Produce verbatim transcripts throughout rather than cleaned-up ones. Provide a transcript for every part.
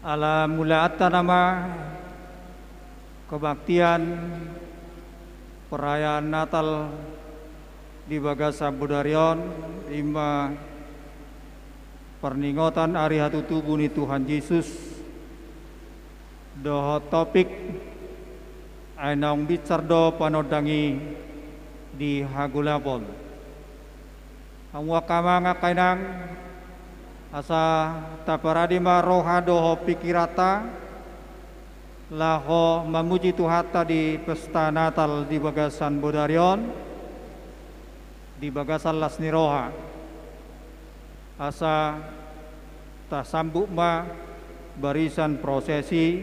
Ala mulaanta nama kebaktian perayaan Natal di bagasan bodari on, i ma parningotan ari hatutubu ni Tuhan Jesus, dohot topik, ai naung binsar do panondang i di hagolapon. Hamu angka amang, angka inang, asa taparade ma roha dohot pikiranta laho mamuji Tuhanta di pesta Natal di bagasan bodari on, di bagasan las ni roha. Asa tasambut ma barisan prosesi,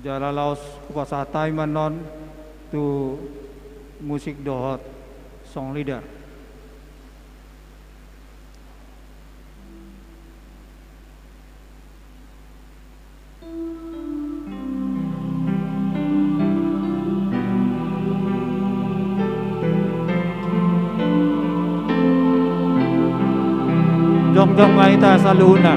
jala laos hupasahat hami ma annon tu musik dohot song leader. Jongjong ma hita saluhutna.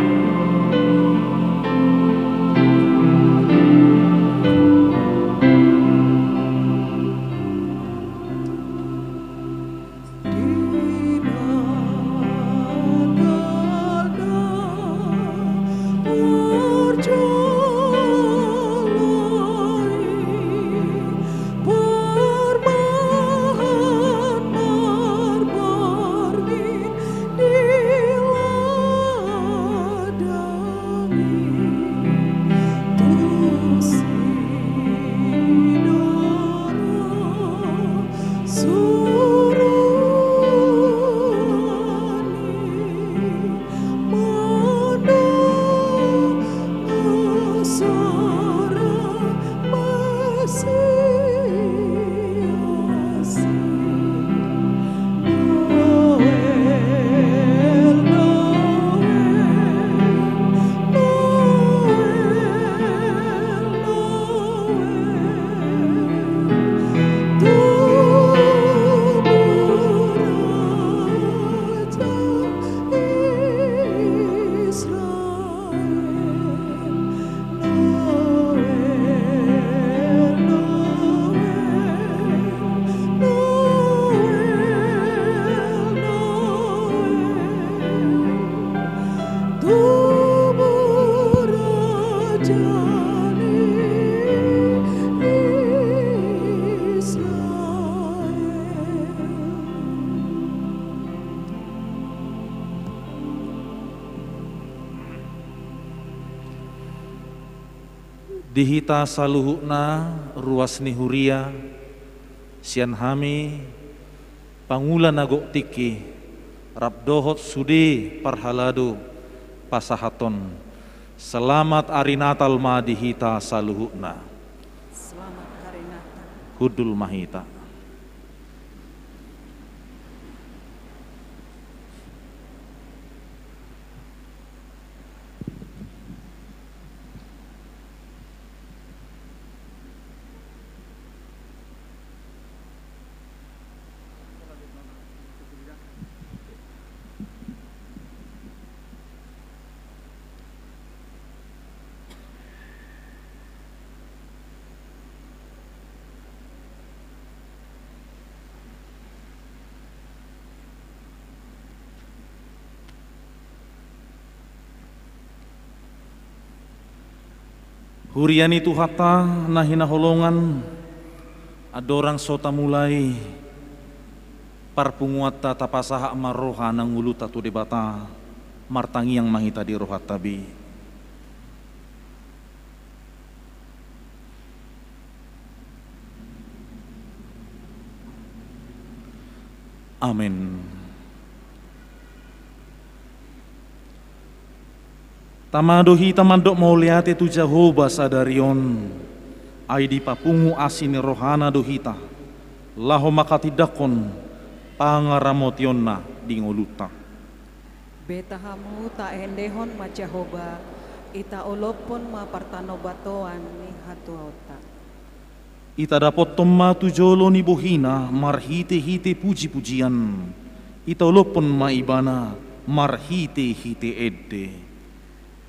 Di hita saluhutna ruas ni huria, sian hami pangula na gok tingki rap dohot sude parhalado pasahathon selamat ari Natal ma di hita saluhutna. Selamat hari Natal. Hundul ma hita. Huria ni Tuhanta na hinaholongan, andorang so tamulai parpunguanta, tapasahat ma roha nang ngolunta tu Debata, martangiang ma hita di rohanta be. Amen. Tama do hita mandok mauliate tu Jahowa sadari on, ai dipapungu asi ni rohana do hita, laho manghatindanghon pangaramotionna di ngolunta. Beta hamu taendehon ma Jahowa, itaolophon ma partanobatoan ni hatuaonta. Itadapothon ma tu jolo ni bohina marhitehite pujipujian, itaolophon ma ibana marhitehite ende.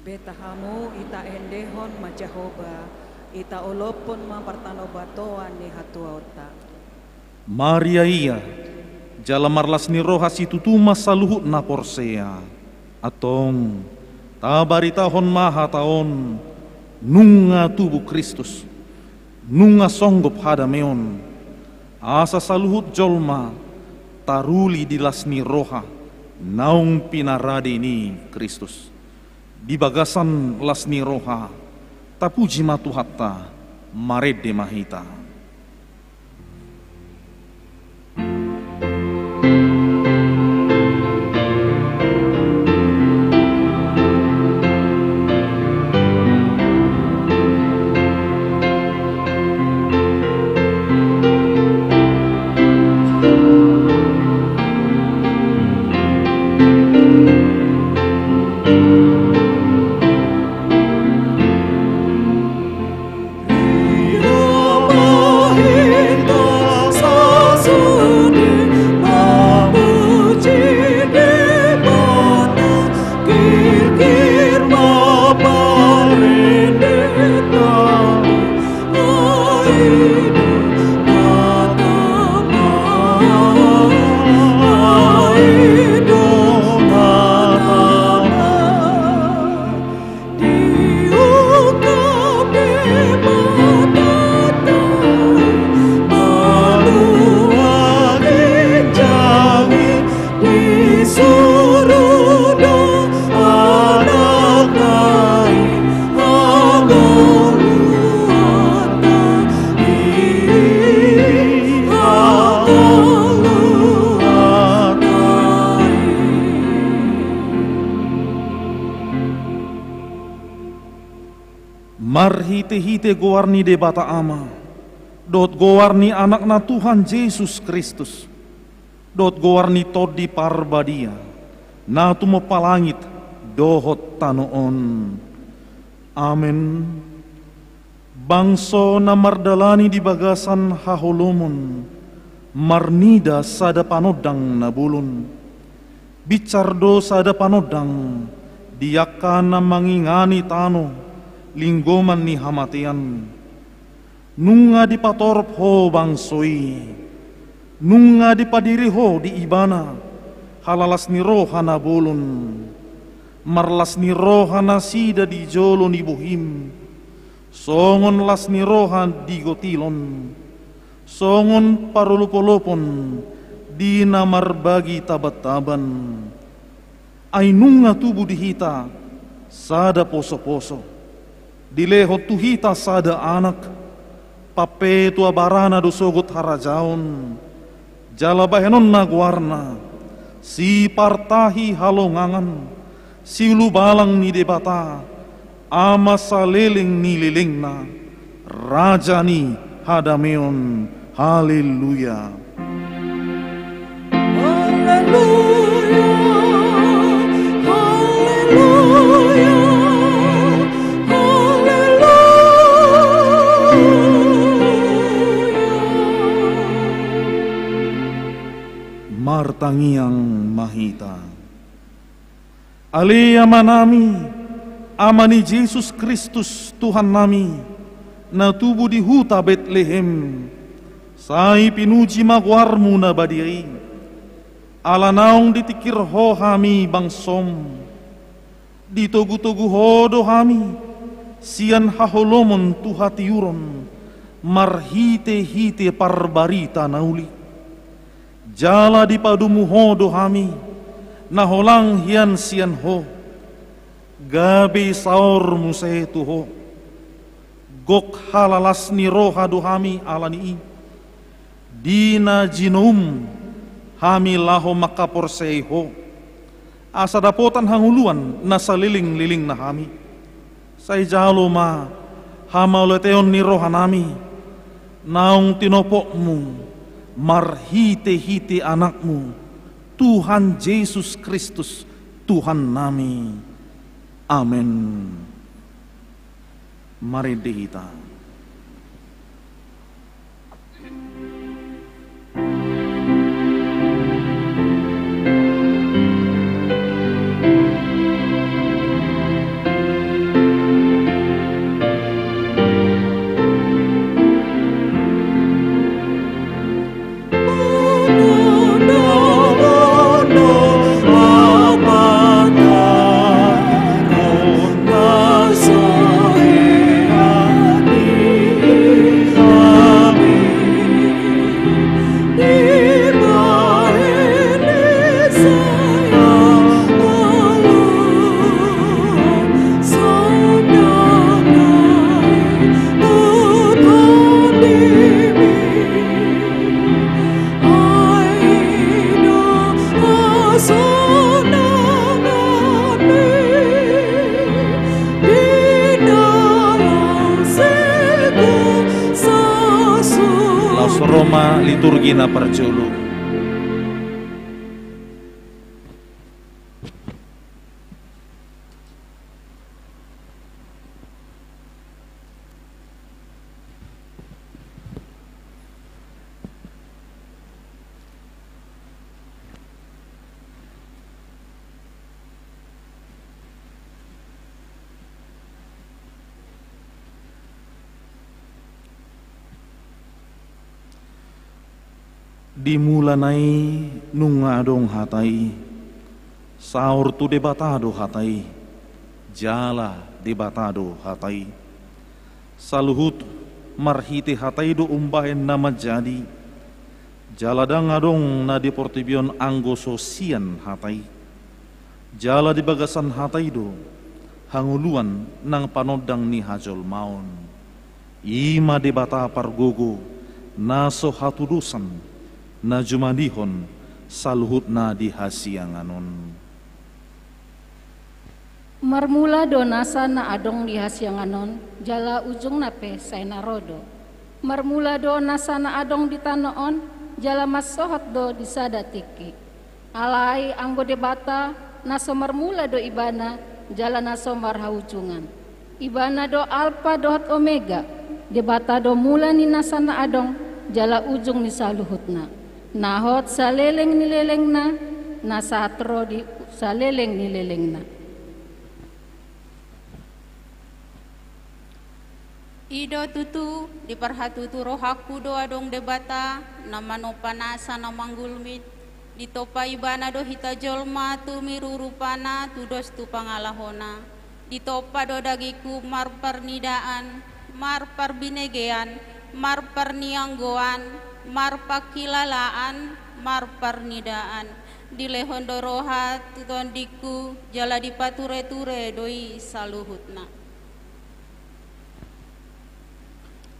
Beta hamu itaendehon ma Jahowa, itaolophon ma partanobatoan ni hatuaonta. Maria ia, jala marlas ni roha situtu ma saluhut na porsea. Antong, tabaritahon ma hata on, nunga tubu Kristus, nunga songgop hadameon, asa saluhut jolma taruli di las ni roha naung pinarade ni Kristus. Di bagasan las ni roha, tapuji ma Tuhanta, marende ma hita. Marhitehite goar ni Debata Ama, dohot goar ni Anakna Tuhan Jesus Kristus, dohot goar ni Tondi Parbadia, na tumompa langit dohot tano on. Amen. Bangso na mardalani di bagasan haholomon, marnida sada panondang na bolon. Binsar do sada panondang di angka na mangingani tano linggoman ni hamatean. Nunga dipatorop ho bangso i, nunga dipadiri ho di ibana halalas ni roha na bolon. Marlas ni roha nasida di jolo ni bohim, songon las ni roha di gotilon, songon parolopolopon di na marbagi tabantaban. Ai nunga tubu di hita sada posoposo, Dilehon tu hita sada Anak, pampetua barana do sogot harajaon, jala bahenonna goarna, Sipartahi halongangan, Siulubalang ni Debata, Ama saleleng ni lelengna, Raja ni hadameon. Haleluya. Haleluya, haleluya, haleluya. Martangiang ma hita. Ale Amanami, Ama ni Jesus Kristus, Tuhannami, na tubu di huta Betlehem, sai pinuji ma goarmu na badia i. Ala naung ditingkir Ho hami bangsom, ditogutogu Ho do hami sian haholomon tu hatiuron, marhitehite parbarita na uli. Jala dipadomu Ho do hami, na holang hian sian Ho, gabe saor muse tu Ho. Gok halalas ni roha do hami ala ni i. Di na jinoum hami laho mangkaporseai Ho, asa dapotan hangoluan na salelenglelengna hami. Sai jalo ma hamauliateon ni rohanami, naung tinopotmu marhitehite Anakmu, Tuhan Jesus Kristus, Tuhannami. Amen. Marende hita. Laos ro ma liturgi na parjolo. Di mulana i nunga adong hata i, saor tu Debata do hata i, jala Debata do hata i. Saluhut marhite hata i do umbahen na manjadi, jala ndang adong na di portibi on anggo so sian hata i. Jala di bagasan hata i do hangoluan nang panondang ni hajolmaon. I ma Debata pargogo, na so hatudosan, na jumadihon saluhutna di hasiangan on. Marmula do nasa na adong di hasiangan on, jala ujungna pe sai na ro do. Marmula do nasa na adong di tano on, jala mansohot do di sada tingki. Alai anggo Debata, na so marmula do Ibana, jala na so marhaujungan. Ibana do Alpa dohot Omega, Debata do mula ni nasa na adong, jala ujung ni saluhutna. Na hot saleleng ni lelengna, na sahat ro di saleleng ni lelengna. I do tutu, di parhatutu rohangku do adong Debata, na manompa nasa na manggulmit, ditompa Ibana do hita jolma tumiru rupana tudos tu pangalahona. Ditompa do dagingku marparnidaan, marparbinegean, marparnianggoan, marpangkilalaan, marparnidaan. Dilehon do roha tu tondingku, jala dipatureture do i saluhutna.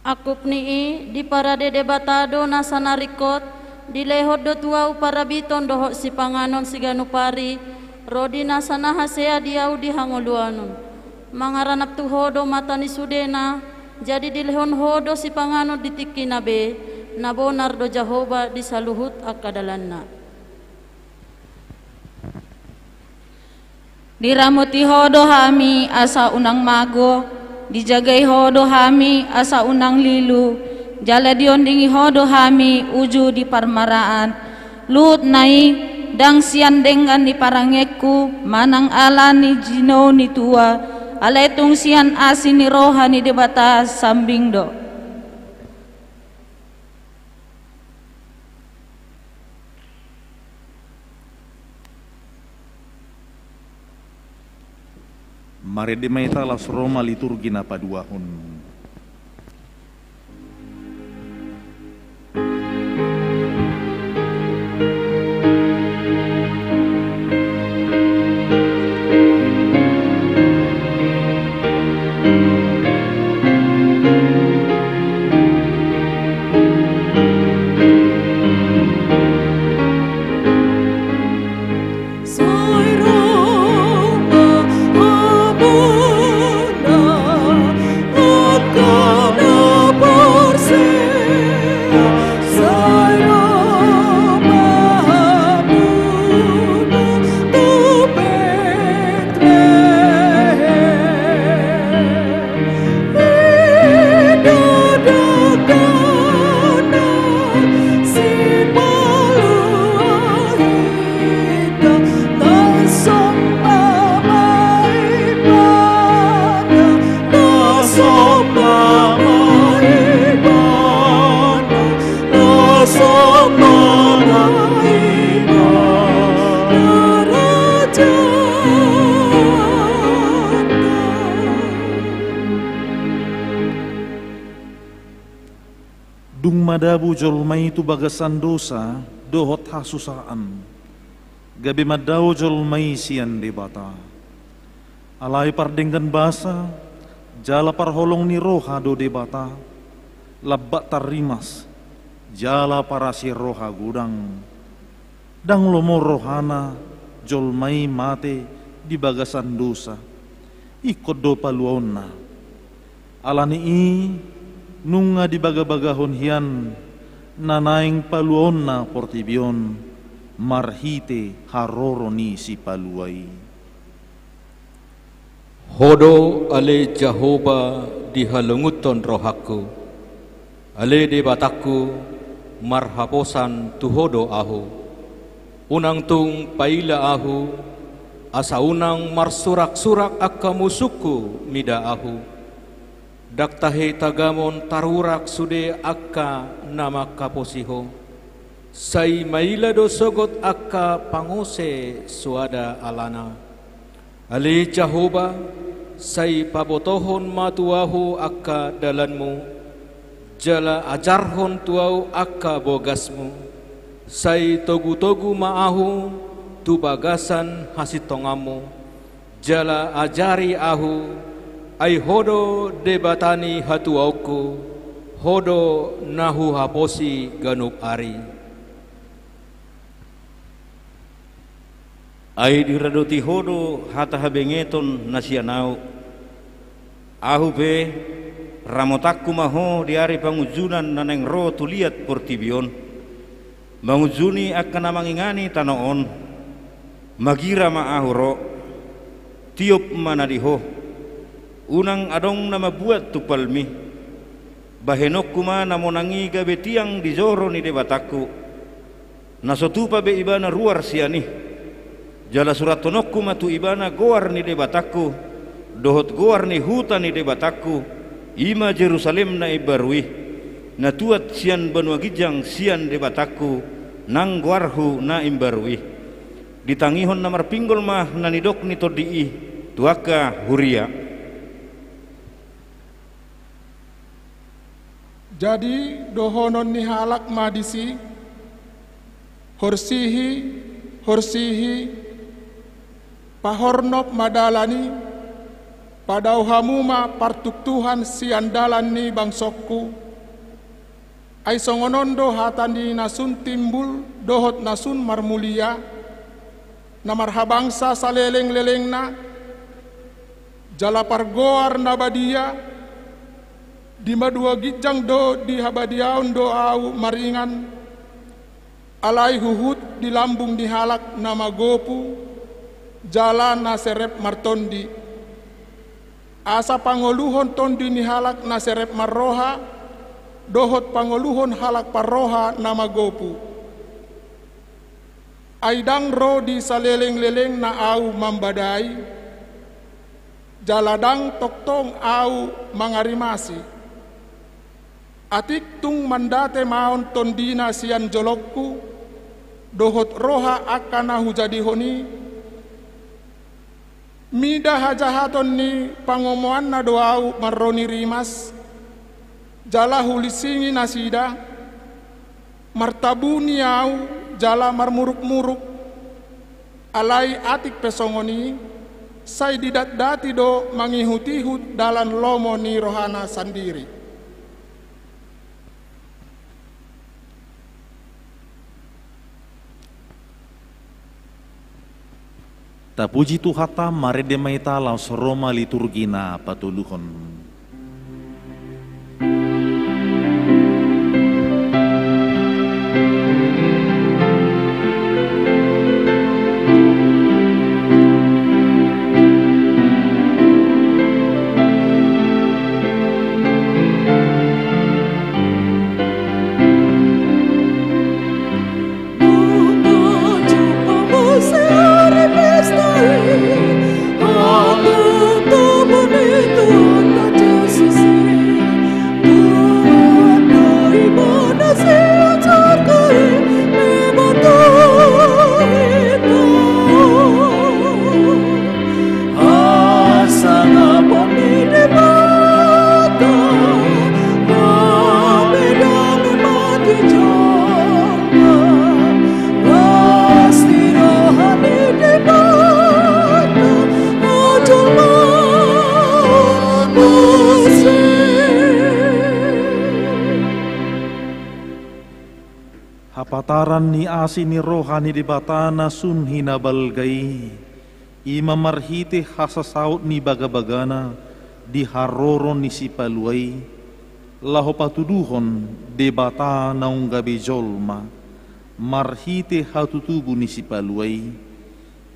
Angkup ni i, diparade Debata do nasa na ringkot, dilehon do tu ahu parabiton dohot sipanganon siganup ari, ro di nasa na hasea di ahu di hangoluanon. Mangaranap tu Ho do mata ni sudena, jadi dilehon Ho do sipanganon di tingkina be. Na bonar do Jahowa di saluhut angka dalanna. Diramoti Ho do hami asa unang mago, dijagai Ho do hami asa unang lilu, jala diondingi Ho do hami uju di parmaraan. Luhutna i, ndang sian denggan ni parangeanku manang ala ni jinou ni tua, alai tung sian asi ni roha ni Debata sambing do. Marende ma hita laos ro ma liturgi na paduahon. Dung madabu jolma i tu bagasan dosa dohot hasusaan, gabe mandao jolma i sian Debata. Alai pardenggan basa jala parholong ni roha do Debata, lambak tarrimas jala parasi roha godang. Ndang lomo rohana jolma i mate di bagasan dosa, ingkon do paluaonna. Ala ni i, nunga dibagabagahon hian na naeng paluaonna portibi on marhite haroro ni Sipalua i. Ho do ale Jahowa dihalungunhon rohangku, ale Debatangku, marhaposan tu Ho do ahu. Unang tung paila ahu, asa unang marsuraksurak angka musungku mida ahu. Ndang tahe tagamon tarurak sude angka na manghaposi Ho. Sai maila do sogot angka pangose soada alana. Ale Jahowa, sai pabotohon ma tu ahu angka dalanmu, jala ajarhon tu ahu angka bogasmu. Sai togutogu ma ahu tu bagasan hasintonganmu, jala ajari ahu, ai Ho do Debata ni hatuaonku, Ho do na huhaposi ganup ari. Ai diradoti Ho do hata habengeton na sian ahu. Ahu pe, ramotangku ma Ho di ari pangunjunan na naeng ro tu liat portibi on, mangunjuni angka na mangingani tano on. Magira ma ahu ro, tiop ma na di Ho. Unang adong na mambuat tumpalmi. Bahenonku ma na monang i gabe tiang di joro ni Debatangku. Na so tupa be ibana ruar sian i. Jala surathononku ma tu ibana goar ni Debatangku, dohot goar ni huta ni Debatangku, i ma Jerusalem na imbaru i, na tuat sian banua ginjang sian Debatangku, nang goarhu na imbaru i. Ditangihon na marpinggol ma na nidok ni tondi i tu angka huria. Jadi dohonon ni halak ma disi, horsihi, horsihi, pahornop ma dalan i, Padao hamu ma partuktuhan sian dalan ni bangsongku. Ai songon on do hata ni na sun timbul dohot na sun marmulia, na marhabangsa saleleng-lelengna, jala pargoar na badia. Di madua ginjang do di habadiaon do ahu maringan, alai huhut di lambung ni halak na magopu jala na serep martondi. Asa pangoluhon tondi ni halak na serep marroha dohot pangoluhon halak parroha na magopu. Ai ndang ro di saleleng-lelengna ahu mambadai, jala ndang tongtong ahu mangarimasi. Atik tung mandate ma on tondina sian jolongku, dohot roha angka na hujadihon i, mida hajahaton ni pangomoanna do ahu marroni rimas, jala hulisingi nasida, martabuni ahu jala marmuruk-muruk. Alai atik pe songon i, sai didatdati do mangihut-ihut dalan lomo ni rohana sandiri. Tapuji Tuhanta, marende ma hita laos ro ma liturgi na patoluhon. Hapataran ni asi ni roha ni Debata na sun hinabalga i, i ma marhite hasasaut ni bagabagana di haroro ni Sipalua i, laho patuduhon Debata naung gabe jolma, marhite hatutubu ni Sipalua i,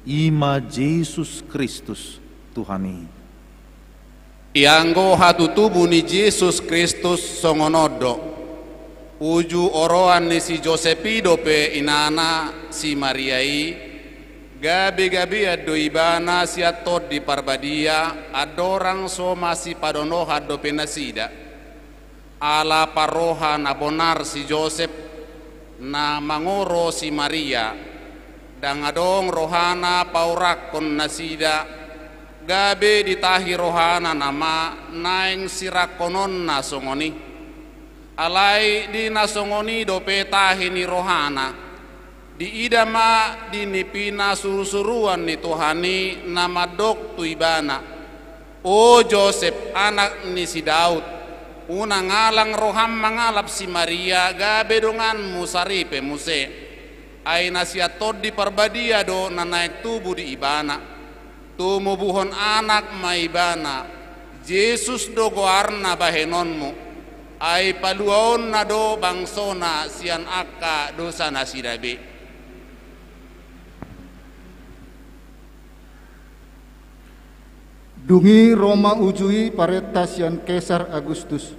i ma Jesus Kristus Tuhan i. Ianggo hatutubu ni Jesus Kristus songon on do. Uju oroan ni si Josep i dope inana si Maria i, gabe-gabean do ibana sian Tondi Parbadia, andorang so masipadonohan dope nasida. Ala parroha na bonar si Josep, na mangoro si Maria, ndang adong rohana paurakkon nasida, gabe ditahi rohana nama naeng sirangkononna songon i. Alai di na songon i dope tahi ni rohana, diida ma di nipina surusuruan ni Tuhan i na mandok tu ibana: O Josep, anak ni si Daud, unang alang roham mangalap si Maria gabe donganmu saripe muse. Ai na sian Tondi Parbadia do na naeng tubu di ibana. Tumubuhon anak ma ibana, Jesus do goarna bahenonmu. Ai paluaonna do bangsona sian angka dosanasida be. Dung i ro ma uju i parenta sian Kesar Agustus.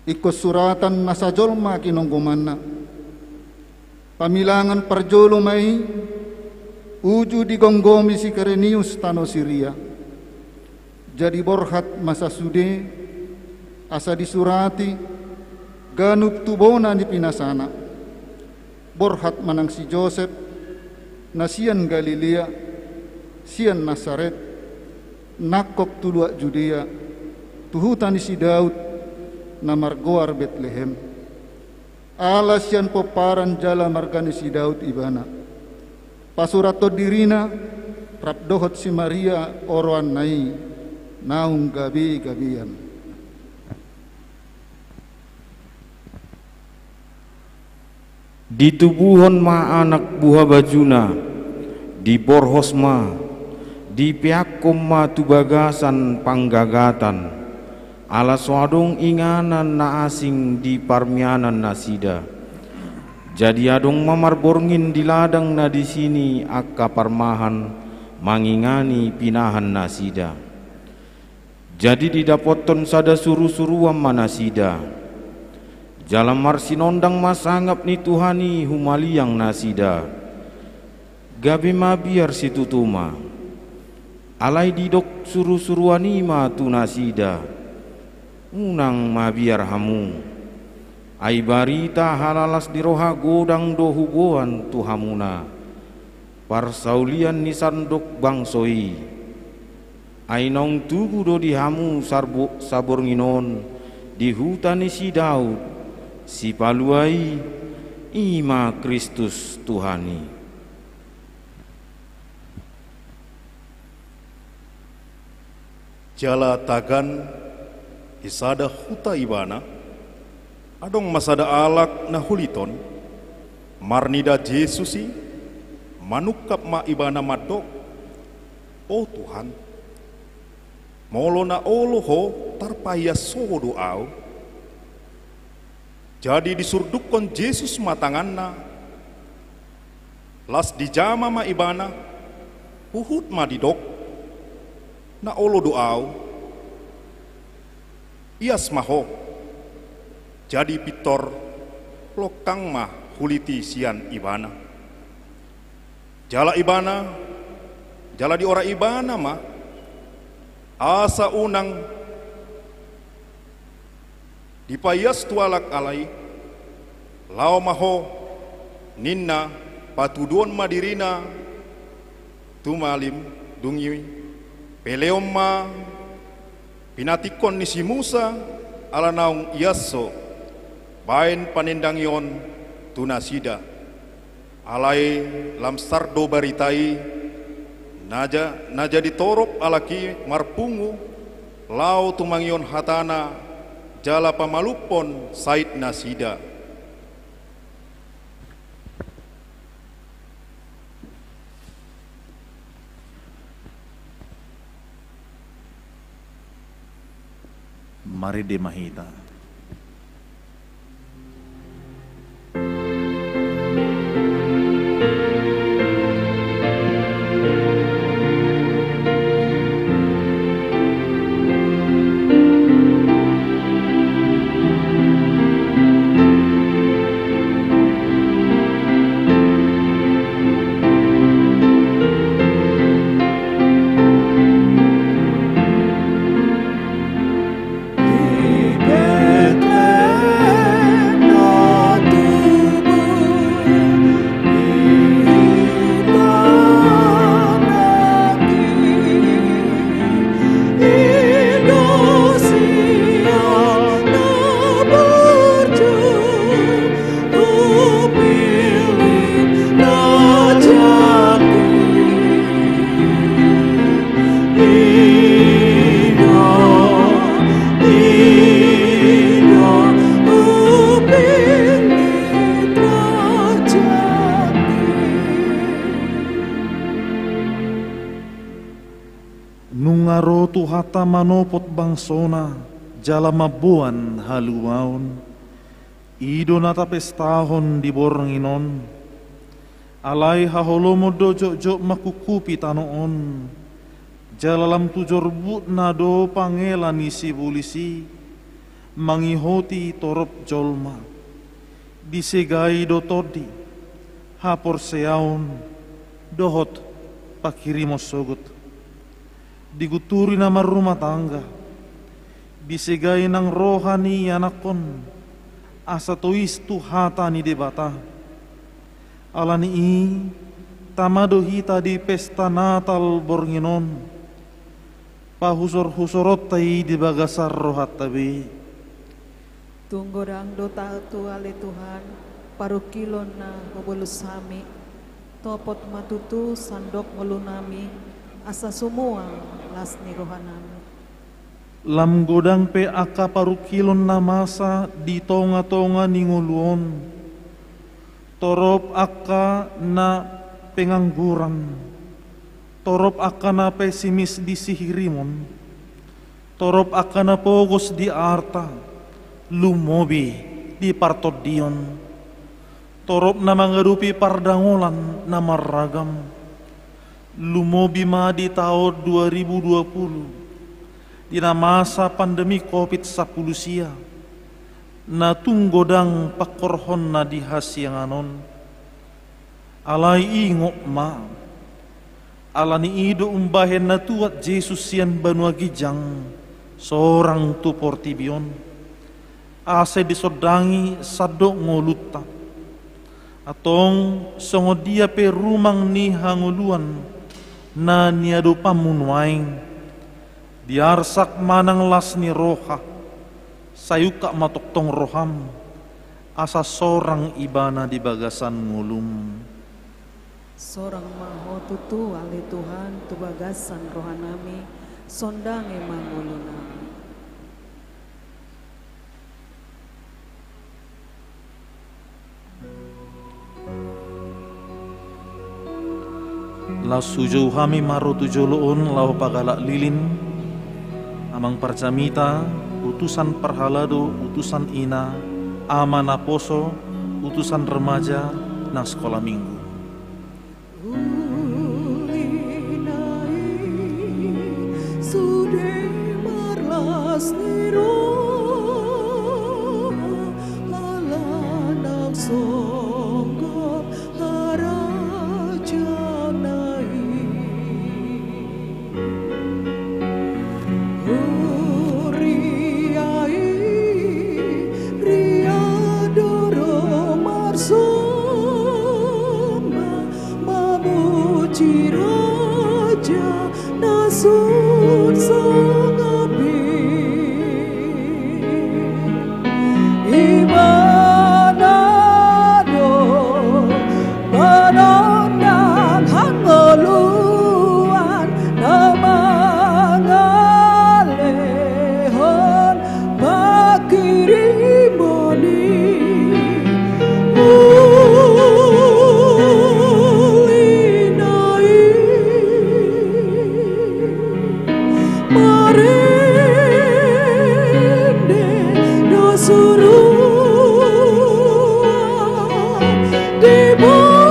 Ingkon suratan na sajolma ginonggomanna. Pamilangan parjolo ma i, uju digonggomi si Kirenius tano Siria. Jadi borhat ma sasude, asa disurati, ganup tu bona ni pinasana. Borhat ma nang si Josep, na sian Galilea, sian Nasaret, nangkok tu luat Judea, tu huta ni si Daud, na margoar Betlehem. Ala sian pomparan jala marga ni si Daud ibana. Pasurathon dirina, rap dohot si Maria oroanna i, naung gabe gabean. Ditubuhon ma anak buha bajuna, diborhos ma, dipeakkon ma tu bagasan panggagatan, ala so adong inganan na asing di parmianan nasida. Jadi adong ma marborngin di ladang na disi ni angka parmahan mangingani pinahan nasida. Jadi didapothon sada surusuruan ma nasida. Jala marsinondang ma sangap ni Tuhan i humaliang nasida. Gabe mabiar situtu ma. Alai didok surusuruan i ma tu nasida: Unang mabiar hamu. Ai barita halalas ni roha godang do huboan tu hamuna, parsaulian ni sandok bangso i. Ai naung tubu do di hamu sarbo-, saborngin on di huta ni si Daud, Sipalua i, i ma Kristus Tuhan i. Jala tagan di sada huta ibana, adong ma sada halak na huliton, marnida Jesus i, manungkap ma ibana mandok: O Tuhan, molo na olo ho, tarpaias ho do ahu. Jadi disurdukkon Jesus ma tanganna, las dijama ma ibana, huhut ma didok: Na olo do ahu, ias ma ho. Jadi pintor longkang ma hulit i sian ibana. Jala ibana, jala diorai ibana ma, asa unang dipaias tu halak halak i. Laho ma ho, ninna, patuduhon ma dirina tu malim. Dung i peleon ma pinantikhon ni si Musa, ala naung ias ho, baen panendangion tu nasida. Alai lam sar do barita i, na ja-, na jadi torop halak i marpungu, laho tumangihon hatana, jala pamalumhon sait nasida. Marende ma hita. Nunga ro Tuhanta manopot bangsona jala mamboan haluaon. I do na tapestahon di borngin on. Alai haholomon do jotjot mangkuphupi tano on. Jala lam tu jorbutna do pangela ni sibolis i mangihoti torop jolma. Disegai do tondi, haporseaon, dohot panghirimon sogot. Digunturi na marrumah tangga, disegai nang roha ni anakhon, asa tois tu hata ni Debata. Ala ni i, tama do hita di pesta Natal borngin on, pahusorhusoronta i di bagasan rohanta be. Tung godang do tahe tu ale Tuhan, parungkilon na hubolus hami, topot ma tutu sandok ngolunami, asa sumuang las ni rohanami. Lam godang pe angka parungkilon na masa di tonga-tonga ni ngolu on, torop angka na pengangguran, torop angka na pesimis di sihirimon, torop angka na pogos di arta, lumobi di partondion, torop na mangadopi pardamolan na marragam, lumobi ma di taon dua ribu dua puluh, di na masa pandemi covid sampulu sia, na tung godang pangkorhonna di hasiangan on. Alai ingot ma, ala ni i do umbahen na tuat Jesus sian banua ginjang, sorang tu portibi on, ase disondangi sandok ngolunta. Antong songon dia pe rumang ni hangoluan na niadopanmu nuaeng, diarsak ma nang las ni roha, sai ungkap ma tongtong roham, asa sorang Ibana di bagasan ngolum. Sorang ma Ho tutu, ale Tuhan, tu bagasan rohanami, sondangi ma ngolunami. Laos hujou hami ma ro tu jolo on laho pagalak lilin Amang Parjamita, utusan parhalado, utusan ina, ama naposo, utusan remaja, nang sekolah minggu. Uli na i sude marlas ni roha, ala nang songgop harajaon na i. Huria i, huria do ro marsomba, mamuji Raja na sun sangap i. Ibana do panondang hangoluan na mangalehon panghirimon i. Uli na i marende na suruan di porgin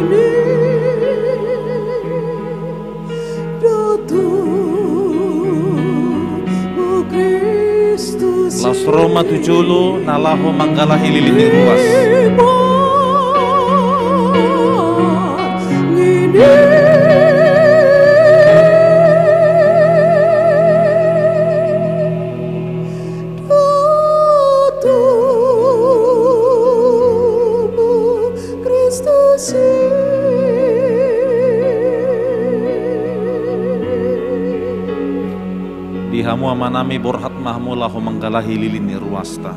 i. Laos ro ma tu jolo na laho manggalahi lilin ni ruas. Kristus i. Di hamu amanami, borhat ma hamu laho manggalahi lilin ni ruasta.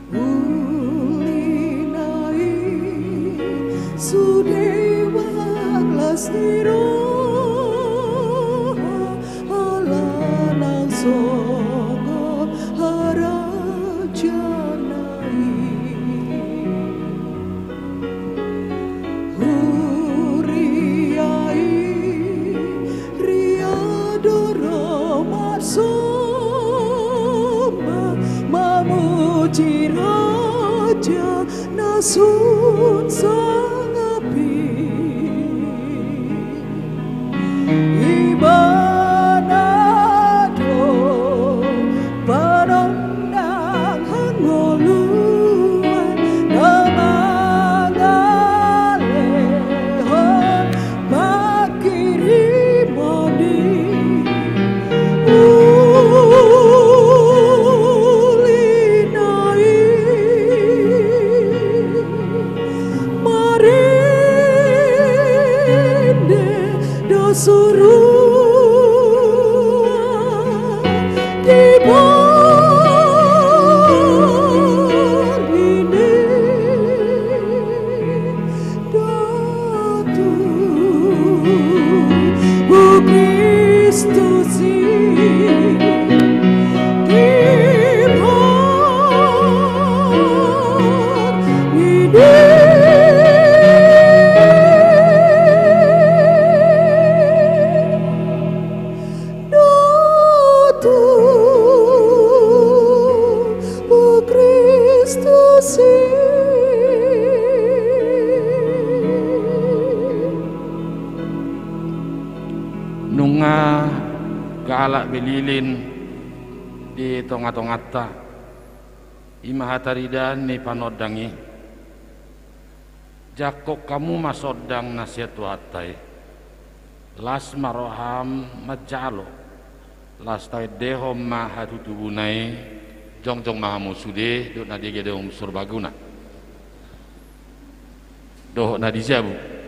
Uli na i sude marlas ni roha, ala nang songgop harajaon na i. Huria i, huria do ro marsomba, mamuji Raja na sun sangap i. Ibana do panondang hangoluan na mangale Kristus i, di parmini do tubu Kristus i. Nunga galak be lilin di tonga-tonganta, i ma hataridaan ni panondang i. Jangkon hamu ma sondang na sian Tuhanta i. Las ma roham manjalo. Laos taendehon ma hatutubuna i. Jongjong ma hamu sude dohot na di gedong Serbaguna dohot na di jabu.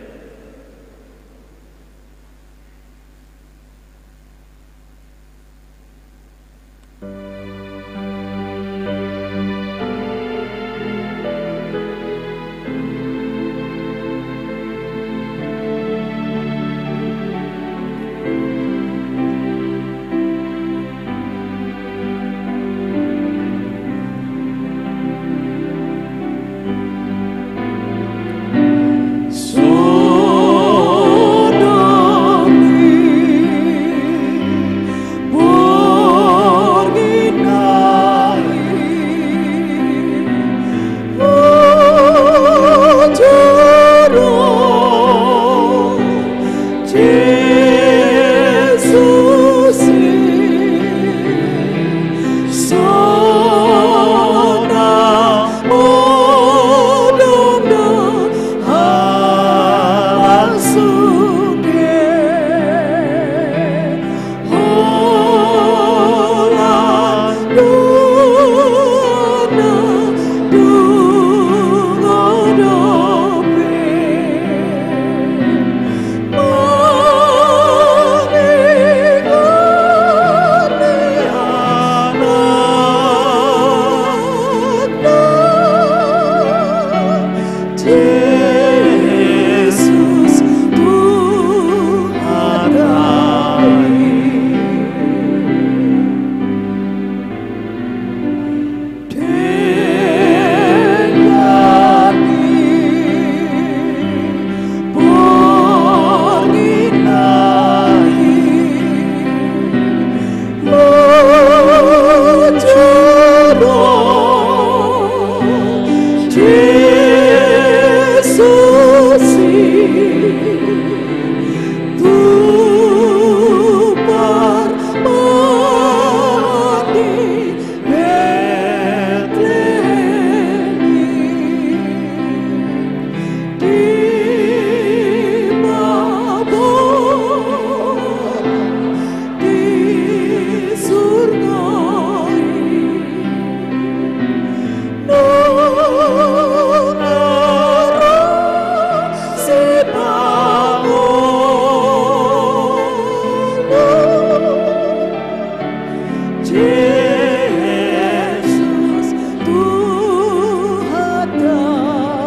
Jesus Tuhanta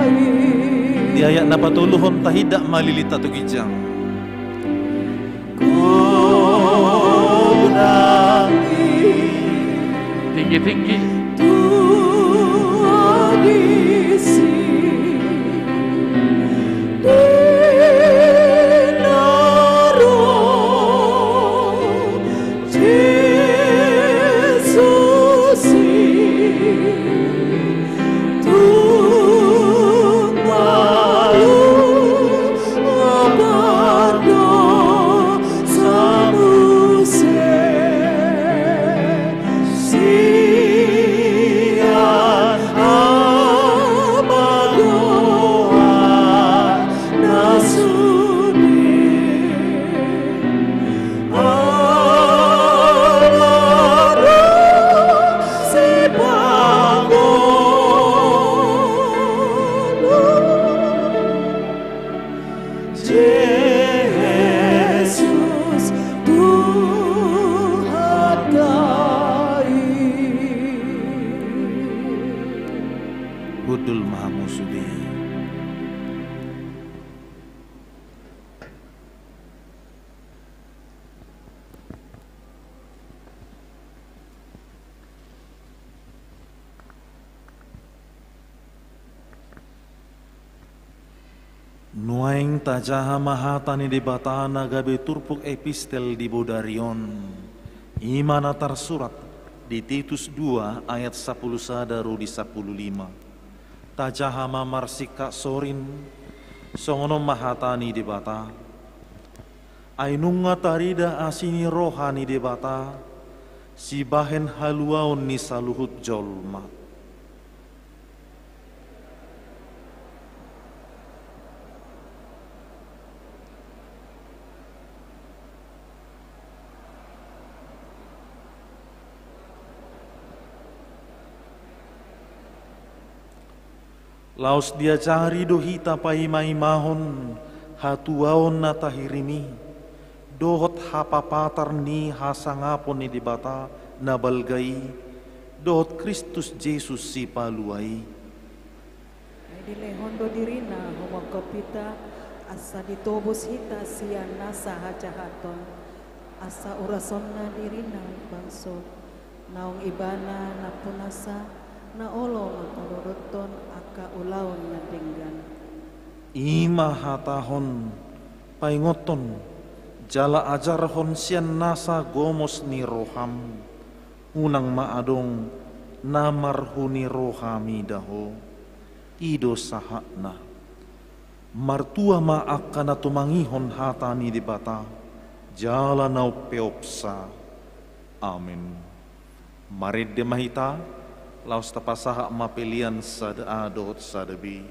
i. Di ayat na patoluhon tahindat ma lilin tu ginjang. Godang i. Tinggi-tinggi. Tua disi. Di na ro Jesus i, tung malum pardosa muse. Si Naeng tajaha ma hata ni Debata na gabe turpuk epistel di bodari on. I ma na tarsurat di Titus dua ayat sampulu sada ro di sampulu lima. Tajaha ma marsingkat sorin, songon on ma hata ni Debata. Ai nunga tarida asi ni roha ni Debata, sibahen haluaon ni saluhut jolma. Laos diajari do hita paimaimahon hatuaon na tahirim i, dohot hapapatar ni hasangapon ni Debata na balga i, dohot Kristus Jesus Sipalua i. Ai dilehon do dirina humongkop hita, asa ditobus hita sian nasa hajahaton, asa urasonna dirina bangso, naung Ibana nampunasa, na olo mangkalodothon angka ulaon na denggan. I ma hatahon, paingothon, jala ajarhon sian nasa gomos ni roham, unang ma adong na marhuni roha mida ho. I do sahatna. Martua ma angka na tumangihon hata ni Debata, jala na umpeopsa. Amen. Marende ma hita, laos tapasahat ma pelean sada A dohot sada B.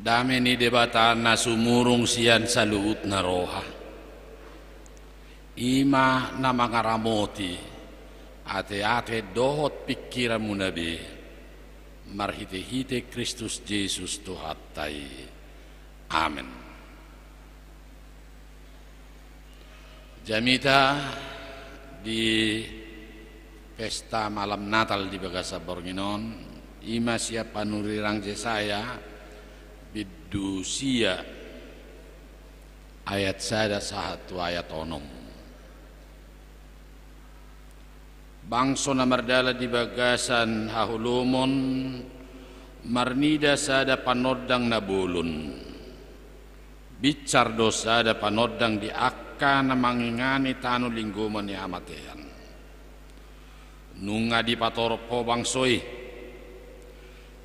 Dame ni Debata na sumurung sian saluhutna roha, i ma na mangaramoti ateate dohot pingkiranmuna be, marhitehite Kristus Jesus Tuhanta i. Amen. Jamita di pesta malam Natal di bagasan borngin on, i ma sian panurirang Jesaya, bindu sia, ayat sada sahat tu ayat onom. Bangso na mardalan di bagasan haholomon marnida sada panondang na bolon. Binsar do sada panondang di angka na mangingani tano linggoman ni hamatean. Nunga dipatorop ho bangso i.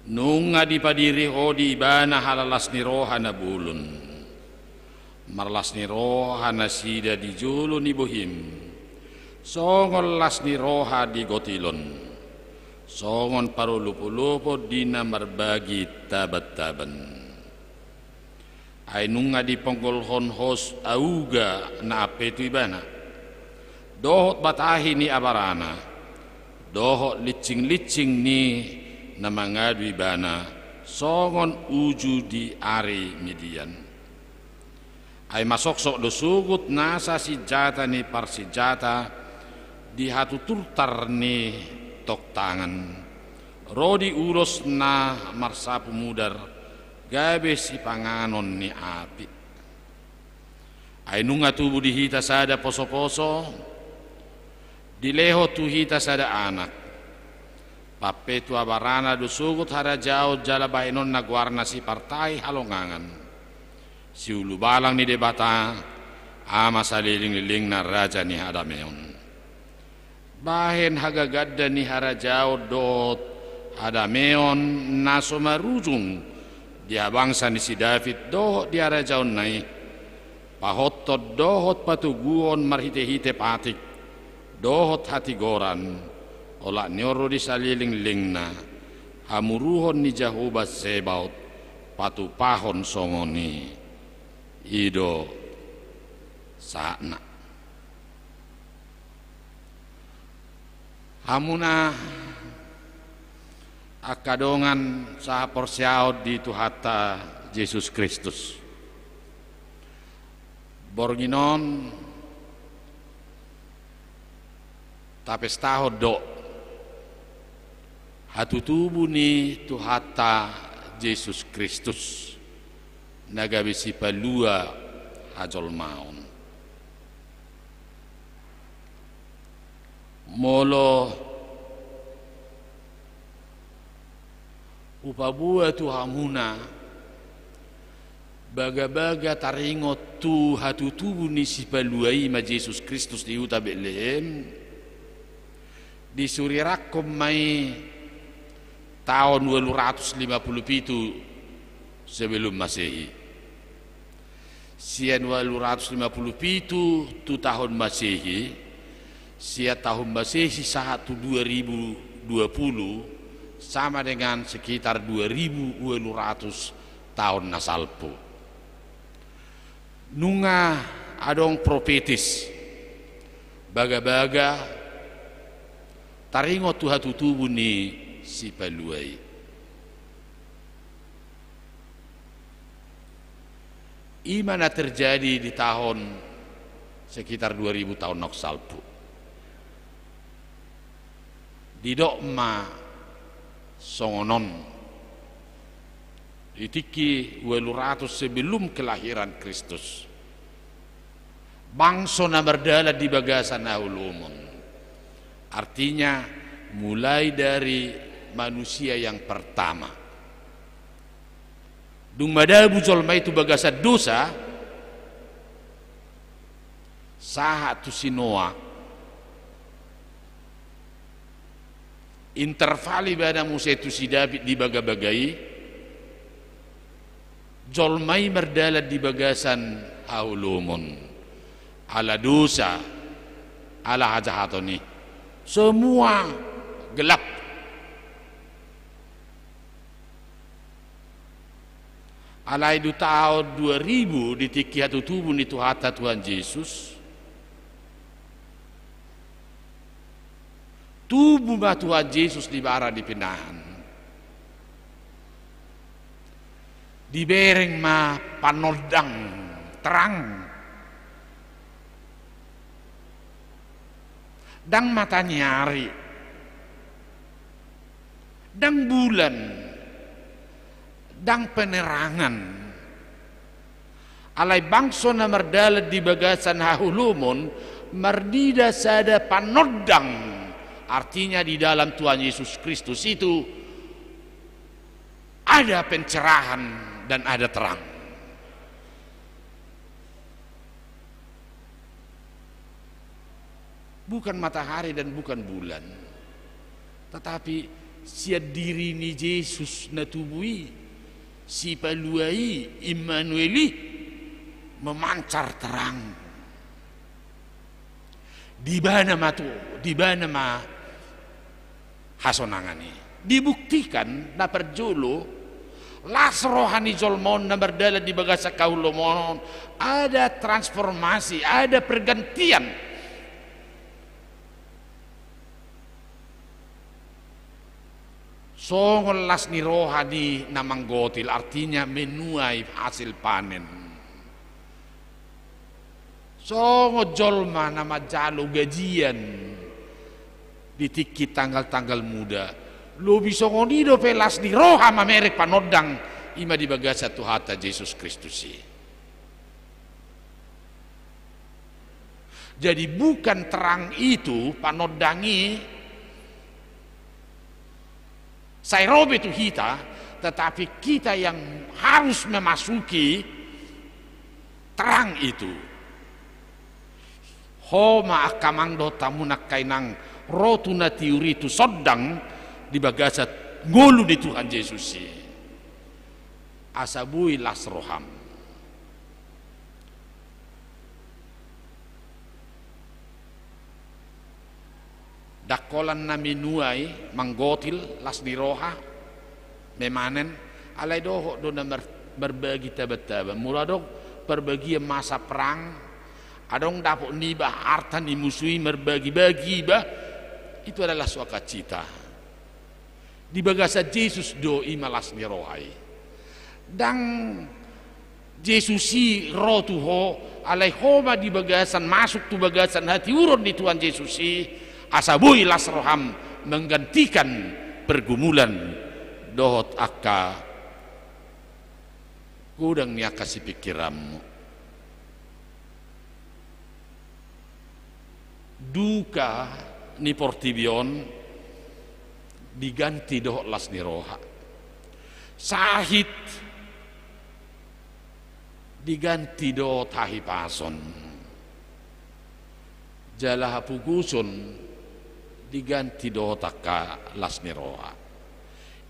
Nunga dipadiri ho di ibana halalas ni roha na bolon. Marlas ni roha nasida di jolo ni bohim, Songon las ni roha di gotilon, songon parolopolopon di na marbagi tabantaban. Ai nunga diponggolhon hos auga na ampe tu ibana, dohot batahi ni abarana, dohot lincing-lincing ni na mangadu ibana, songon uju di ari Midian. Ai masoksok do sogot nasa sinjata ni parsinjata di hatuturtar ni toktangan, ro di ulos na marsapu mudar, gabe sipanganon ni api. Ai nunga tubu di hita sada posoposo, dilehon tu hita sada anak. Pampe tu abarana do sogot harajaon jala bahenonna goarna sipartahi halongangan, siulubalang ni Debata, Ama salelenglelengna, Raja ni hadameon. Bahen hagaganda ni harajaon dohot hadameon na so marujung di habangsa ni si David dohot di harajaonna i, pahothon dohot patoguon marhitehite patik dohot hatigoran, olat ni on ro di salelenglelengna hamuruhon ni Jahowa Zebaot patupahon songon i. I do sahatna. Hamuna angka dongan sahaporseaon di Tuhanta Jesus Kristus. Borngin on tapestahon do hatutubu ni Tuhanta Jesus Kristus na gabe sipalua hajolmaon. Molo hupaboa tu hamuna bagabaga taringot tu hatutubu ni sipalua i, ma Jesus Kristus, di huta Betlehem, disurirangkon ma i taon ualu ratus lima pulu pitu sebelum Masehi. Sian ualu ratus lima pulu pitu tu tahun Masehi, sian tahun Masehi sahat tu dua ribu dua pulu, sama dengan sekitar dua ribu ualu ratus taon na salpu. Nunga adong profetis bagabaga taringot tu hatutubu ni sipalua i. I ma na terjadi di tahun sekitar dua ribu tahun na salpu. Didok ma songon on, di tingki ualu ratus sebelum kelahiran Kristus, bangso na mardalan di bagasan haholomon, artinya mulai dari manusia yang pertama. Dung madabu jolma i tu bagasan dosa, sahat tu si Noa, interval ibana muse tu si David di bagabaga i, jolma i mardalan di bagasan haholomon, ala dosa, ala hajahaton i. Semua gelap. Alai di tahun dua ribu, di tingki hatutubu ni Tuhanta Tuhan Jesus, tubu ma Tuhan Jesus di bara ni pinahan. Dibereng ma panondang, terang. Ndang mataniari, ndang bulan, ndang penerangan. Alai bangso na mardalan di bagasan haholomon, marnida sada panondang, artinya di dalam Tuhan Yesus Kristus itu ada pencerahan dan ada terang. Bukan matahari dan bukan bulan, tetapi sian diri ni Jesus na tubu i, sipalua i, Immanuel i, memancar terang. Di ibana ma tu, di ibana ma hasonangan i. Dibuktikan na parjolo, las roha ni jolma on na mardalan di bagasan haholoman on, ada transformasi, ada pergantian. Songon las ni roha ni na manggotil, artinya menuai hasil panen. Songon jolma na manjalo gajian di tingki tanggal-tanggal muda. Lobi songon i dope las ni roha mamereng panondang, i ma di bagasan Tuhanta Jesus Kristus i. Jadi bukan terang itu, panondang i, sai ro be tu hita, tetapi kita yang harus memasuki terang itu. Ho ma angka amang dohot hamu na angka inang, ro tu na tiur i, tu sondang di bagasan ngolu ni Tuhan Jesus i. Asa boi las roham. Ndang holan na menuai, manggotil, las ni roha, memanen, alai dohot do na mar-, marbagi taban-taban. Molo adong parbagian masa perang, adong dapot niba arta ni musu i, marbagi-bagi iba, itu adalah sukacita. Di bagasan Jesus do i ma las ni roha i. Ndang Jesus i ro tu ho, alai ho ma di bagasan, masuk tu bagasan hatiuron ni Tuhan Jesus i, asa boi las roham menggantikan pergumulan dohot angka godang ni angka sipingkiranmu. Duka ni portibi on diganti dohot las ni roha. Sahit diganti dohot hahipason. Jala hapogoson diganti dohot angka las ni roha.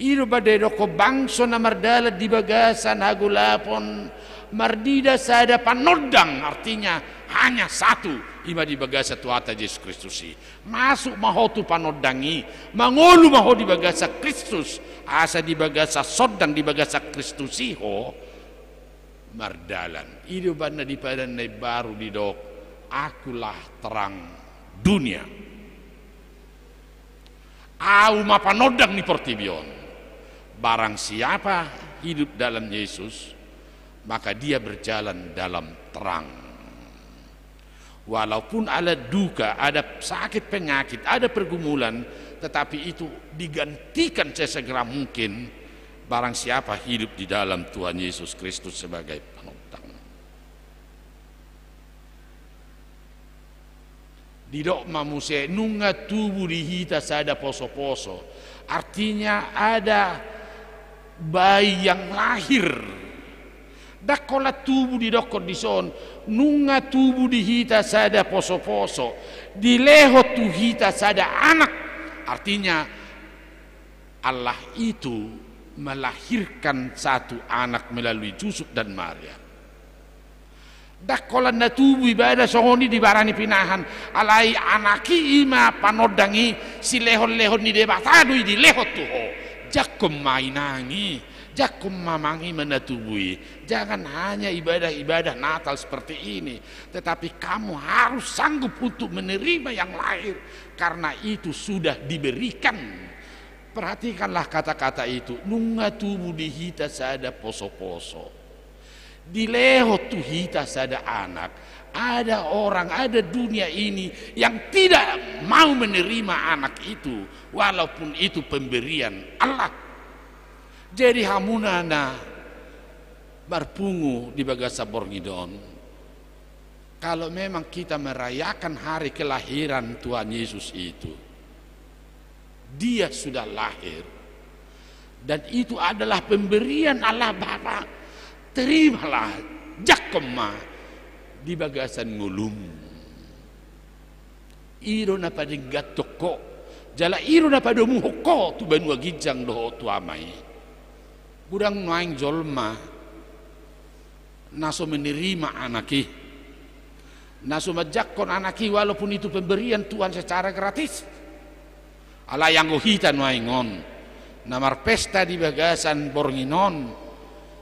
I do umbahen didokkon bangso na mardalan di bagasan hagolapon, marnida sada panondang, artinya hanya satu, i ma di bagasan Tuhanta Jesus Kristus i. Masuk ma ho tu panondang i, mangolu ma ho di bagasan Kristus, asa di bagasan sondang di bagasan Kristus i ho mardalan. I do umbahen na di Padan na Imbaru didok, "Akulah terang dunia." Ahu ma panondang ni portibi on. Barang siapa hidup dalam Yesus, maka dia berjalan dalam terang. Walaupun ada duka, ada sakit penyakit, ada pergumulan, tetapi itu digantikan sesegera mungkin barang siapa hidup di dalam Tuhan Yesus Kristus sebagai panondang. Didok ma muse, nunga tubu di hita sada poso-poso. Artinya ada bayi yang lahir. Ndang holan tubu didokkon dison, nunga tubu di hita sada poso-poso. Dilehon tu hita sada anak. Artinya Allah itu melahirkan satu anak melalui Yusuf dan Maria. Ndang holan na tubu ibana songon i di bara ni pinahan, alai anak i, i ma panondang i, silehon-lehon ni Debata do i dilehon tu ho. Jangkon ma inang i, jangkon ma amang i ma na tubu i. Jangan hanya ibadah-ibadah Natal seperti ini, tetapi kamu harus sanggup untuk menerima yang lahir, karena itu sudah diberikan. Perhatikanlah kata-kata itu, nunga tubu di hita sada poso-poso. Dilehon tu hita sada anak. Ada orang, ada dunia ini yang tidak mau menerima anak itu, walaupun itu pemberian Allah. Jadi hamuna na marpungu di bagasan borngin on, kalau memang kita merayakan hari kelahiran Tuhan Yesus itu, Dia sudah lahir, dan itu adalah pemberian Allah Bapa, terimalah, jangkon ma di bagasan ngolum. I do na padengganhon ho, jala i do na padomuhon ho tu banua ginjang dohot tu Ama i. Godang nuaeng jolma na so menerima anak i, na so manjangkon anak i, walaupun itu pemberian Tuhan secara gratis. Alai anggo hita nuaeng on na marpesta di bagasan borngin on,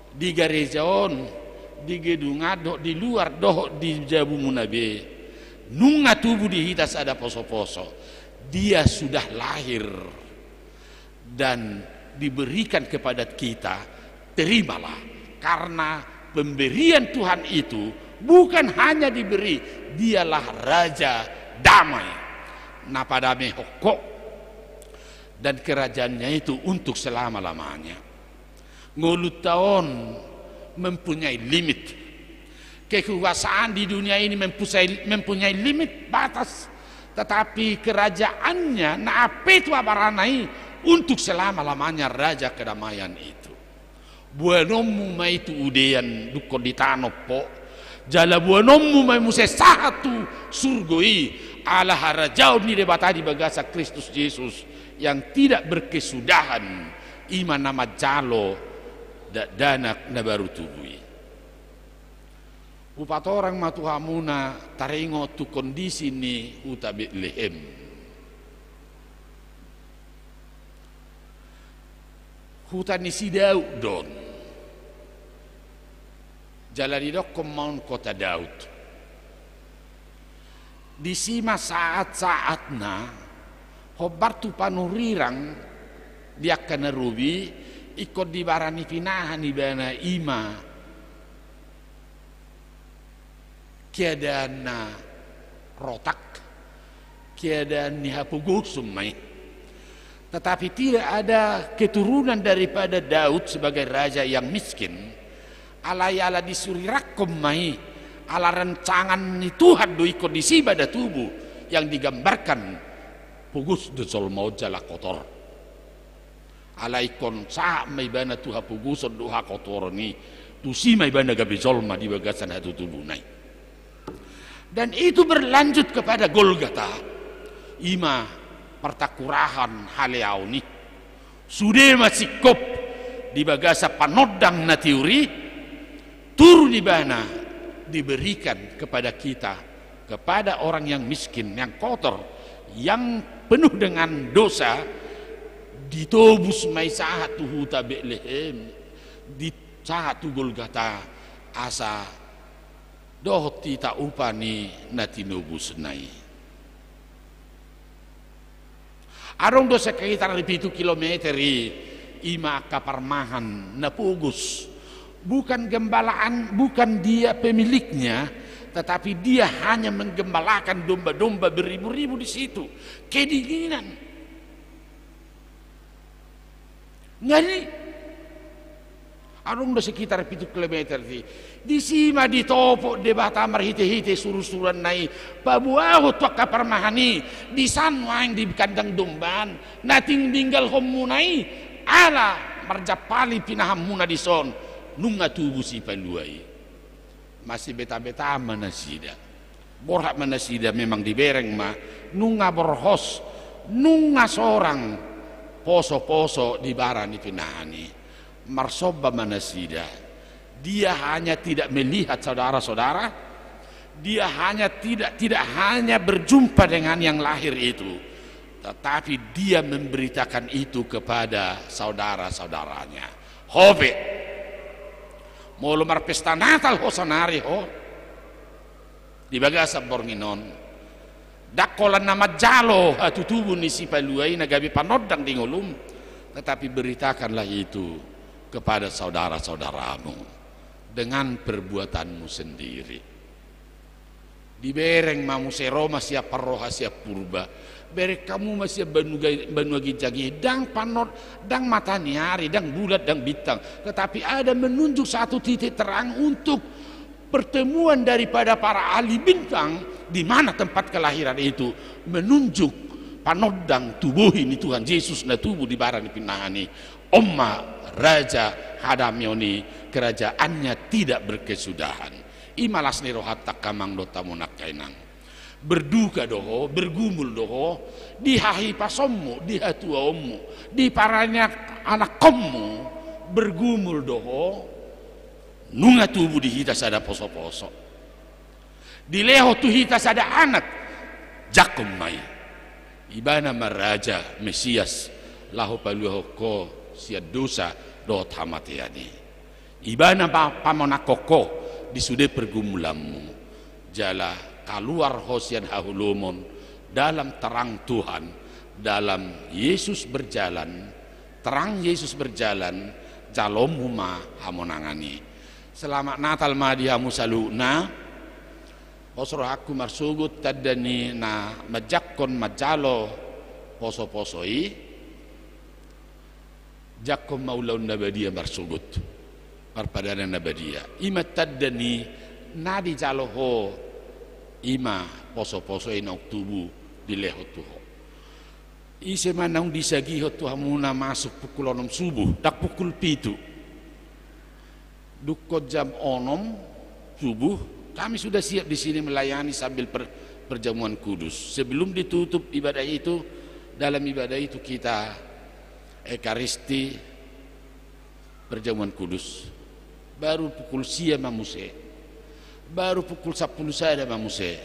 di gareja on, di gedung an dohot di luar dohot di jabumuna be, nunga tubu di hita sada poso-poso. Dia sudah lahir dan diberikan kepada kita, terimalah. Karena pemberian Tuhan itu bukan hanya diberi, dialah Raja Damai. Na padamehon ho, dan kerajaannya itu untuk selama-lamanya. Ngolunta on mempunyai limit. Kekuasaan di dunia ini mempunyai, mempunyai limit, batas. Tetapi kerajaannya na ampe tu abarana i untuk selama-lamanya, Raja Kedamaian itu. Boanonmu ma i tu udean dungkon di tano, ho. Jala boanonmu ma i muse sahat tu surgo i, ala harajaon ni Debata di bagasan Kristus Jesus yang tidak berkesudahan, i ma na manjalo dakdanak na baru tubu i. Hupatorang ma tu hamuna taringot tu kondisi ni huta Betlehem. Huta ni si Daud do on. Jala didokkon ma on kota Daud. Disi ma sahat-sahatna hombar tu panurirang di angka na robi, ingkon dibara ni pinahan ibana, i ma keadaan na rotak, keadaan ni hapogoson ma i. Tetapi tidak ada keturunan daripada Daud sebagai raja yang miskin, alai ala disurirangkon ma i, ala rancangan ni Tuhan do ingkon disi ma na tubu, yang digambarkan pogos do jolma on jala kotor. Ala ingkon sahat ma ibana tu hapogoson dohot hakotoron i, tusi ma ibana gabe jolma di bagasan hatutubuna i. Dan itu berlanjut kepada Golgata, i ma partangkurahan haleaon i. Sude ma singkop di bagasan panondang na tiur i, turun ibana, diberikan kepada kita, kepada orang yang miskin, yang kotor, yang penuh dengan dosa, ditobus ma i sahat tu huta Betlehem, di sahat tu Golgata, asa dohot hita upa ni na tinobusna i. Adong do sekitar pitu kilometer i, i ma angka parmahan na pogos. Bukan gembalaan, bukan dia pemiliknya, tetapi dia hanya menggembalakan domba-domba beribu-ribu di situ. Kedinginan. Ngeri. Adong do sekitar pitu kilometer i. Disi ma ditopot Debata marhite-hite surusuranna i, paboahon tu angka parmahan i, disan nuaeng di kandang domba an na tinggalhonmuna i, ala marjampali pinahanmuna dison, nunga tubu Sipalua i. Masibeta-beta ma nasida. Borhat ma nasida, memang dibereng ma, nunga borhos, nunga sorang poso-poso di bara ni pinahan i. Marsomba ma nasida. Dia hanya tidak melihat saudara-saudara, dia hanya tidak, tidak hanya berjumpa dengan yang lahir itu, tetapi dia memberitakan itu kepada saudara-saudaranya. Ho pe, molo marpesta Natal ho saonari ho, di bagasan borngin on, ndang holan na manjalo hatutubu ni Sipalua i na gabe panondang di ngolum, tetapi beritakanlah itu kepada saudara-saudaramu dengan perbuatanmu sendiri. Dibereng ma muse, ro ma sian parroha sian Purba. Bereng hamu ma sian banua, banua ginjang i, ndang panon, ndang mataniari, ndang bulan, ndang bintang, tetapi ada menunjuk satu titik terang untuk pertemuan daripada para ahli bintang, di mana tempat kelahiran itu, menunjuk panondang tu bohi ni Tuhan Jesus na tubu di bara ni pinahan i. On ma Raja hadameon i, kerajaannya tidak berkesudahan. I ma las ni rohanta angka amang dohot hamu angka inang. Berduka do ho, bergumul do ho, di hahipasonmu, di hatuaonmu, di paraniak-anakhonmu, bergumul do ho, nunga tubu di hita sada poso-poso. Dilehon tu hita sada anak, jangkon ma i. Ibana ma Raja Mesias, laho paluahon ho sian dosa dohot hamatean i. Ibana ma pamonangkon ho di sude pergumulanmu. Jala kaluar ho sian haholomon dalam terang Tuhan, dalam Yesus berjalan, terang Yesus berjalan, jaloonmu ma hamonangan i. Selamat Natal ma di hamu saluhutna. Pos rohangku marsogot tanda ni na manjangkon manjalo poso-poso i. Jangkon ma ulaon na badia marsogot, parpadanan na badia. I ma tanda ni na dijalo ho, i ma poso-poso i naung tubu dilehon tu ho. Ise ma naung disagihon tu hamuna masuk pukul onom subuh, ndang pukul pitu. Dungkon jam onom subuh, kami sudah siap di sini melayani sambil per-, perjamuan kudus. Sebelum ditutup ibadah itu, dalam ibadah itu kita Ekaristi, perjamuan kudus. Baru pukul sia ma muse. Baru pukul sampulu sada ma muse.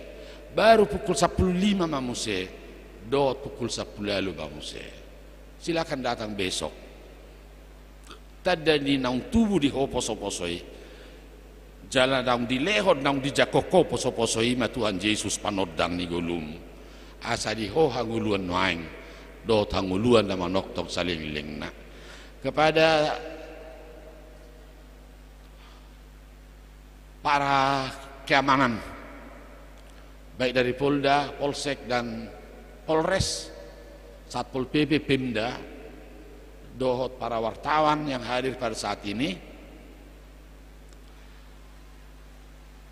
Baru pukul sampulu lima ma muse. Dohot pukul sampulu ualu ma muse. Silakan datang besok. Tanda ni naung tubu di ho poso-poso i. Jala naung dilehon, naung dijangkon ho poso-poso i ma Tuhan Jesus panondang ni ngolum. Asa di ho hangoluan nuaeng, dohot hangoluan na manongtong salelenglelengna. Kepada para keamanan, baik dari Polda, Polsek, dan Polres, Satpol P P, Pemda, dohot para wartawan yang hadir pada saat ini.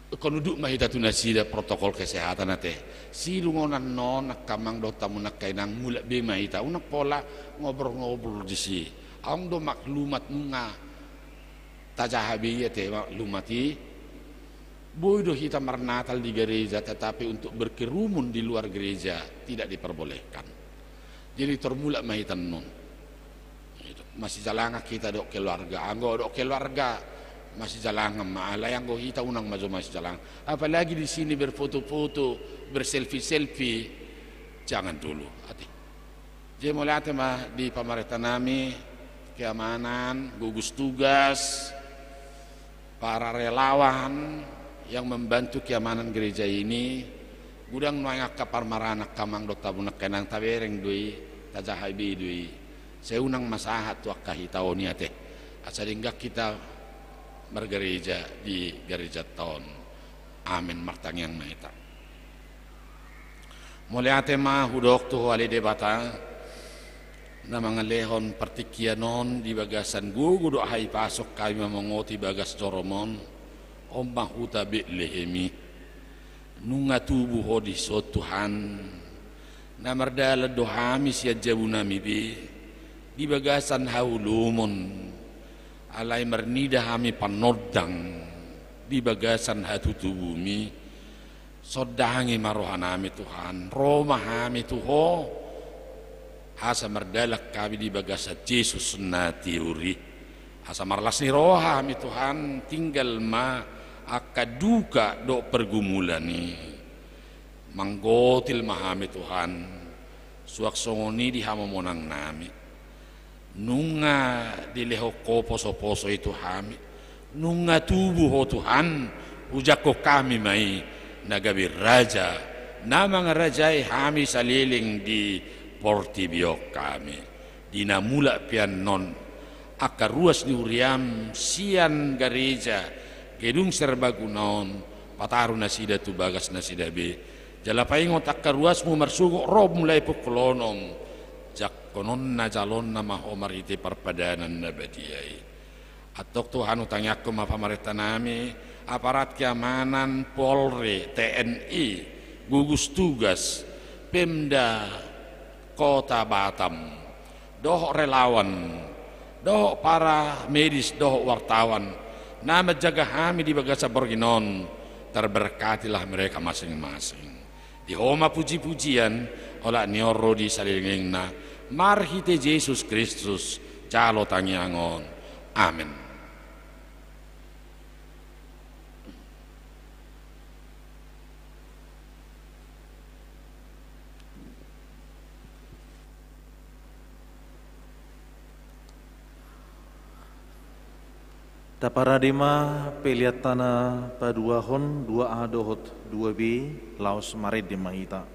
Ingkon unduk ma hita tu nasida protokol kesehatan ate. Silungonan non angka amang dohot hamu angka inang, mulak be ma hita, unang pola ngobrol-ngobrol disi. Adong do maklumat nunga tajaha be i ate, maklumat i. Boi do hita marnatal di gareja, tetapi untuk berkerumun di luar gereja tidak diperbolehkan. Jadi tor mulak ma hita annon. Masijalangan hita dohot keluarga. Anggo dohot keluarga, masijalangan ma, alai anggo hita unang ma jo masijalangan. Apalagi di sini berfoto-foto, berselfie-selfie. Jangan dulu, ate. Jadi mauliate ma di pamarenta nami, keamanan, gugus tugas, para relawan yang membantu keamanan gereja ini. Godang nuaeng angka parmaraan angka amang dohot hamu angka inang, tabereng do i, tajaha be do i. Sai unang ma sahat tu angka hita on i ate. Asa denggan hita margareja di garejanta on. Amen. Martangiang ma hita. Mauliate ma hudok tu Ho ale Debata, na mangalehon partingkian on di bagasan gogo dohot hahipason hami mamongoti bagas jorom on, on ma huta Betlehem i. Nunga tubu Ho dison Tuhan, na mardalan do hami sian jabu nami be, di bagasan haholomon, alai marnida hami panondang, di bagasan hatutubum i, sondangi ma roha nami Tuhan, ro ma hami tu Ho, asa mardalan hami di bagasan Jesus na tiur i. Asa marlas ni roha hami Tuhan, tinggal ma angka duka dohot pergumulan i. Manggotil ma hami Tuhan, suang songon i di hamomonang nami. Nunga dilehon Ho poso-poso i tu hami. Nunga tubu Ho Tuhan, hujangkon hami ma i, na gabe raja, na mangarajai hami saleleng di portibi on hami. Di na mulak pe annon, angka ruas ni huriam sian gareja Gedung Serbaguna on, pataru nasida tu bagas nasida be. Jala paingot angka ruasmu marsogot ro mulai pukul onom. Jangkononna, jalonna ma Ho marhite parpadanan na badia i. Antong Tuhan, hutangiangkon ma pamarenta nami, aparat keamanan, Polri, T N I, gugus tugas, Pemda Kota Batam, dohot relawan, dohot para medis, dohot wartawan, na manjaga hami di bagasan borngin on, terberkatilah mereka masing-masing. Di Ho ma puji-pujian, olat ni on ro di salelenglelengna, marhite Jesus Kristus, jalo tangiang on. Amen. Taparade ma peleanta na paduahon dua A dohot dua B, laos marende ma hita.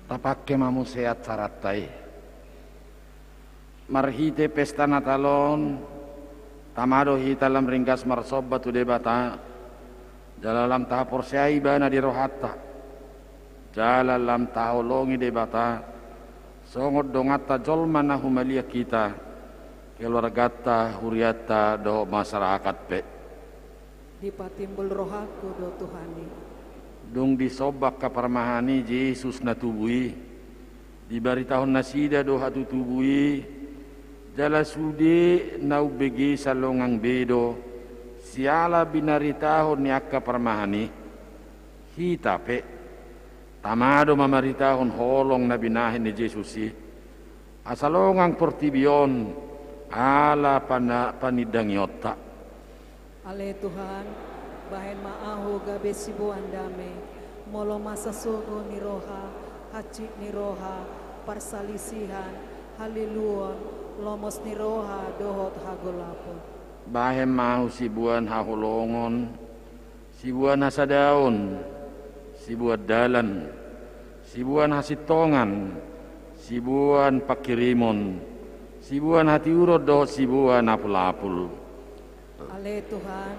Tapangke ma muse acaranta i. Marhite pesta Natal on, tama do hita lam ringgas marsomba tu Debata, jala lam tahaporseai Ibana di rohanta, jala lam tahaholongi Debata songon donganta jolma na humaliang hita, keluarganta, hurianta dohot masyarakat pe. Dipatimbul rohangku do Tuhan i. Dung disomba angka parmahan i Jesus na tubu i, dibaritahon nasida do hatutubu i, jala sude na umbegesa longang be do siala binaritahon ni angka parmahan i. Hita pe, tama do mamaritahon holong na binahen ni Jesus i, asa longang portibi on ala pana-, panindangionta. Ale Tuhan, bahen ma ahu gabe siboan dame, molo masa sogo ni roha, hansit ni roha, parsalisihan, haliluon, lomos ni roha dohot hagolapon. Bahen ma ahu siboan haholongon, siboan hasadaon, siboan dalan, siboan hasintongan, siboan pangkirimon, siboan hatiuron dohot siboan apulapul. Ale Tuhan,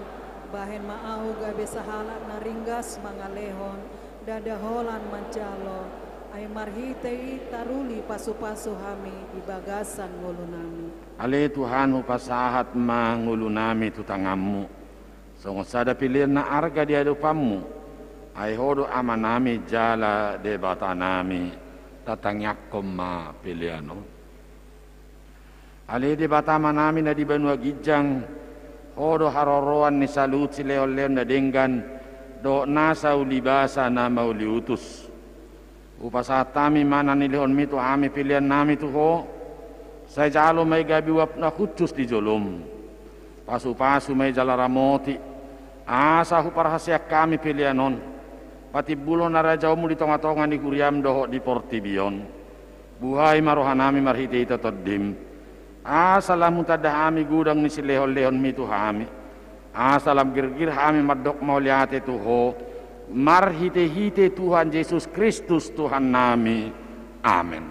bahen ma ahu gabe sahalak na ringgas mangalehon, ndada holan manjalo, ai marhite i taruli pasupasu hami di bagasan ngolunami. Ale Tuhan, hupasahat ma ngolunami tu tanganmu, songon sada pelean na arga di adopanmu, ai Ho do Amanami jala Debatanami, tatangiangkon ma pelean on. Ale Debata Amanami na di banua ginjang, Ho do haroroan ni saluhut silehonlehon na denggan, dohot nasa ulibasa na mauliutus. Hupasahat hami ma na nilehonmi tu hami peleannami tu Ho, sai jalo ma i gabe uap na hushus di jolom. Pasupasu ma i jala ramoti, asa huparhaseang hami pelean on, patimbulhon harajaonmu di tongatonga ni huriam dohot di portibi on. Buhai ma rohanami marhitehite Tondim, asa lam hutanda hami godang ni silehonlehonmi tu hami, asa lam girgir hami mandok mauliate tu Ho, marhitehite Tuhan Jesus Kristus Tuhannami. Amen.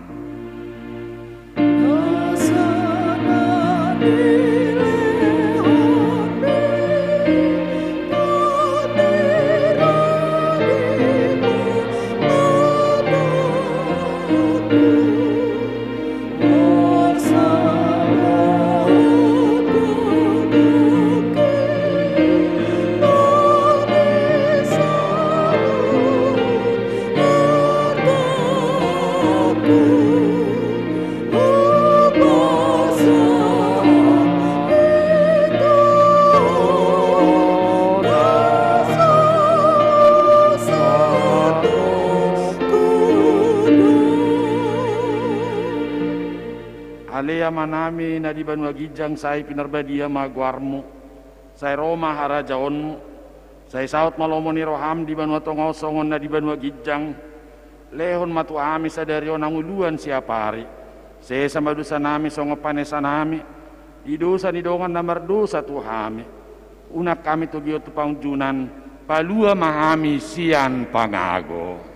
Ale Amanami na di banua ginjang, sai pinarbadia ma goarmu, sai ro ma harajaonmu, sai saut ma lomo ni roham di banua tonga on songon na di banua ginjang. Lehon ma tu hami sadari on hangoluan siapari. Sesa ma dosanami songon panesanami di dosa ni dongan na mardosa tu hami. Unang hami togihon tu pangunjunan, palua ma hami sian pangago.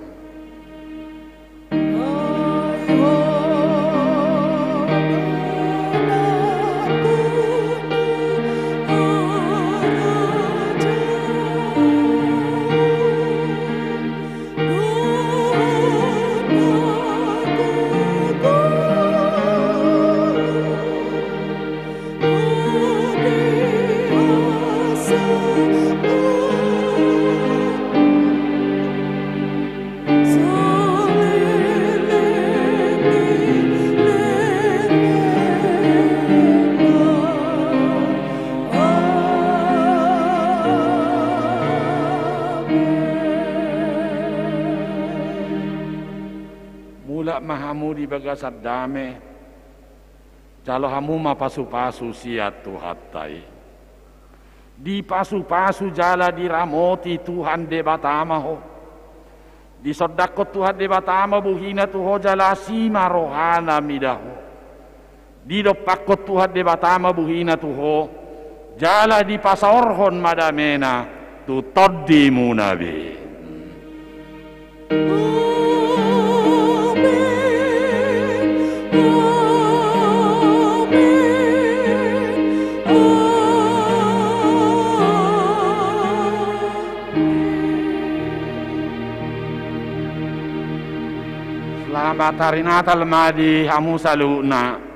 Mulak ma hamu di bagasan dame, jalo hamu ma pasupasu sian Tuhanta i. Dipasupasu jala diramoti Tuhan Debata ma ho. Disondangkon Tuhan Debata ma bohina tu ho jala asi ma rohana mida ho. Didompakkon Tuhan Debata ma bohina tu ho, jala dipasaorhon ma damena tu tondimuna be. Selamat Hari Natal ma di hamu saluhutna.